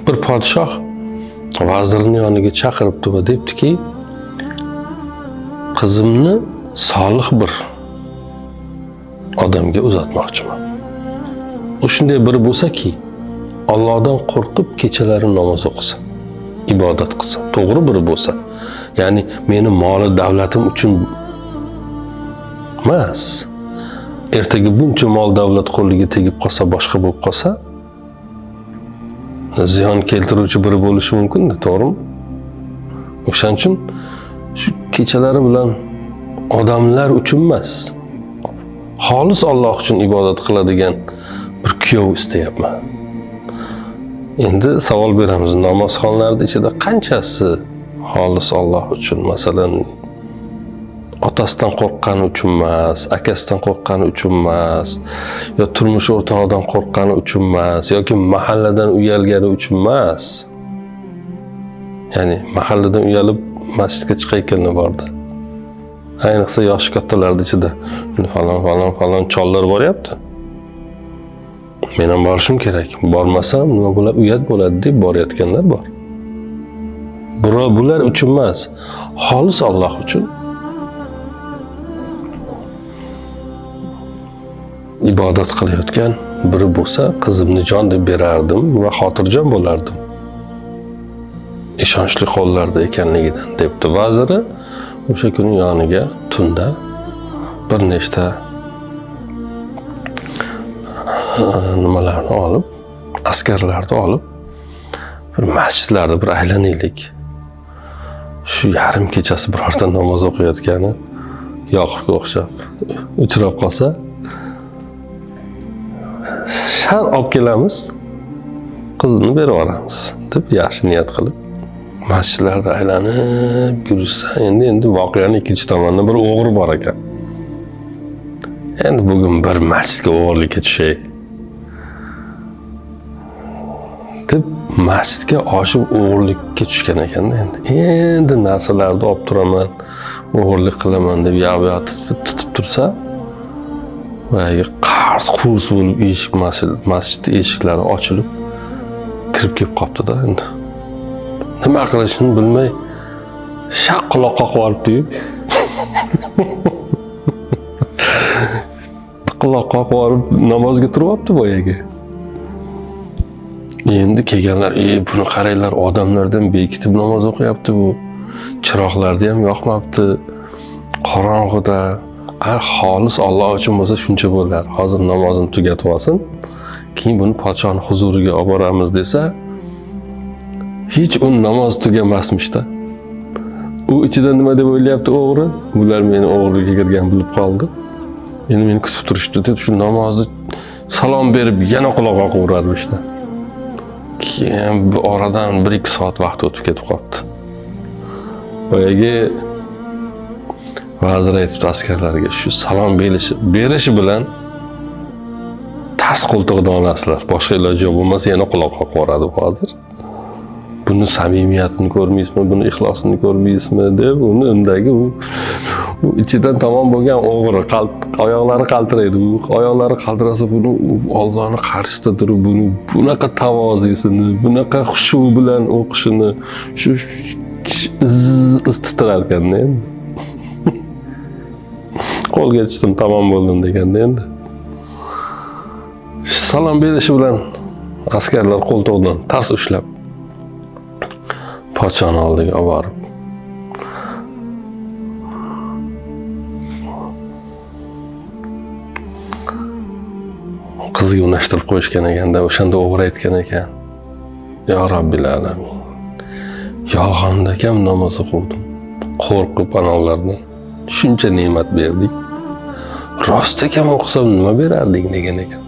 Bir podshoh vazirni yoniga chaqiribdi va debdiki, qizimni solih bir odamga uzatmoqchiman. U shunday biri bo'lsa-ki, Allohdan qo'rqib kechalari namoz o'qisa, ibodat qilsa, to'g'ri biri bo'lsa, ya'ni meni moli davlatim uchun emas, ertaga buncha mol davlat qo'liga tegib qolsa, boshqa bo'lib qolsa, ziyon keltiruvchi biri bo'lishi mumkin-da, to'g'rimi? O'shaning uchun shu kechalari bilan odamlar uchun emas, xolis Alloh uchun ibodat qiladigan bir kuyov istayapman. Endi savol beramiz, namozxonlarning ichida qanchasi xolis Alloh uchun, masalan, otasidan qo'rqqani uchun emas, akasidan qo'rqqani uchun emas, yo turmush o'rtog'idan qo'rqqani uchun emas, yoki mahalladan uyalgani uchun emas. Ya'ni mahalladan uyalib masjidga chiqayotganlar borda. Ayniqsa yoshi kattalarning ichida falon falon falon chollar boryapti. Men ham borishim kerak. Bormasam nima bo'ladi, uyat bo'ladi deb borayotganlar bor. Biroq bular uchun emas, xolis Alloh uchun ibodat qilayotgan biri bo'lsa, qizimni jon deb berardim va xotirjam bo'lardim. Ishonchli qo'llarda ekanligidan debdi vaziri. O'sha kuni yoniga tunda bir nechta nimalarni olib, askarlarni olib, bir masjidlarda bir aylanaylik. Shu yarim kechasi birorta namoz o'qiyotgani Yoqubga o'xshab uchrab qolsa, shar olib kelamiz, qizini berib yuboramiz deb yaxshi niyat qilib masjidlarda aylanib yursa, endi voqeaning ikkinchi tomonida bir o'g'ri bor ekan. Endi bugun bir masjidga o'g'irlikka tushay deb masjidga oshib o'g'irlikka tushgan ekanda. Endi narsalarni olib turaman, o'g'irlik qilaman deb yoq tutib tursa, boyagi qarz qurs bo'lib eshik masjid eshiklari ochilib kirib kelib qopti-da endi. Nima qilishini bilmay shaq quloq qoqib yuboribdi-yu. Quloq qoqib yuborib namozga turyapti boyagi. Endi kelganlar, buni qaranglar, odamlardan bekitib namoz o'qiyapti bu. Chiroqlarni ham yoqmabdi. Qorong'ida, xolis Alloh uchun bo'lsa shuncha bo'lar. Hozir namozini tugatib olsin, keyin buni podshoning huzuriga olib boramiz desa, hech un namoz tugamasmishda. U ichida nima deb o'ylayapti o'g'ri? Bular meni o'g'riga kirgan bilib qoldi. Endi meni kutib turishdi deb shu namozni salom berib yana quloq qoqib urarmishda. Keyin bu oradan 1-2 soat vaqt o'tib ketib qoldi. Boyagi vazir aytibdi askarlarga, shu salom berishi bilan tars qo'ltig'idan olasizlar. Boshqa iloji yo'q, bo'lmasa yana quloq qoqib yuboradi hozir. Buni samimiyatini ko'rmaysizmi, buni ixlosini ko'rmaysizmi deb uni undagi u ichidan tamom bo'lgan o'g'ri oyoqlari qaltiraydi. U oyoqlari qaltirasa buni Allohning qarshisida turib buni bunaqa tavozisini, bunaqa xushu bilan o'qishini shu iz titrar ekanda endi. Qo'lga tushdim, tamom bo'ldim deganda endi. Salom berishi bilan askarlar qo'ltig'idan tars ushlab podshoning oldiga olib borib, qizga unashtirib qo'yishgan ekanda. O'shanda o'g'ri aytgan ekan, "Ya Robbil alamin, yolg'onda kam namoz o'quvdim, qo'rqib analardan shuncha ne'mat berdik, rost kam o'qisam nima berarding" degan ekan.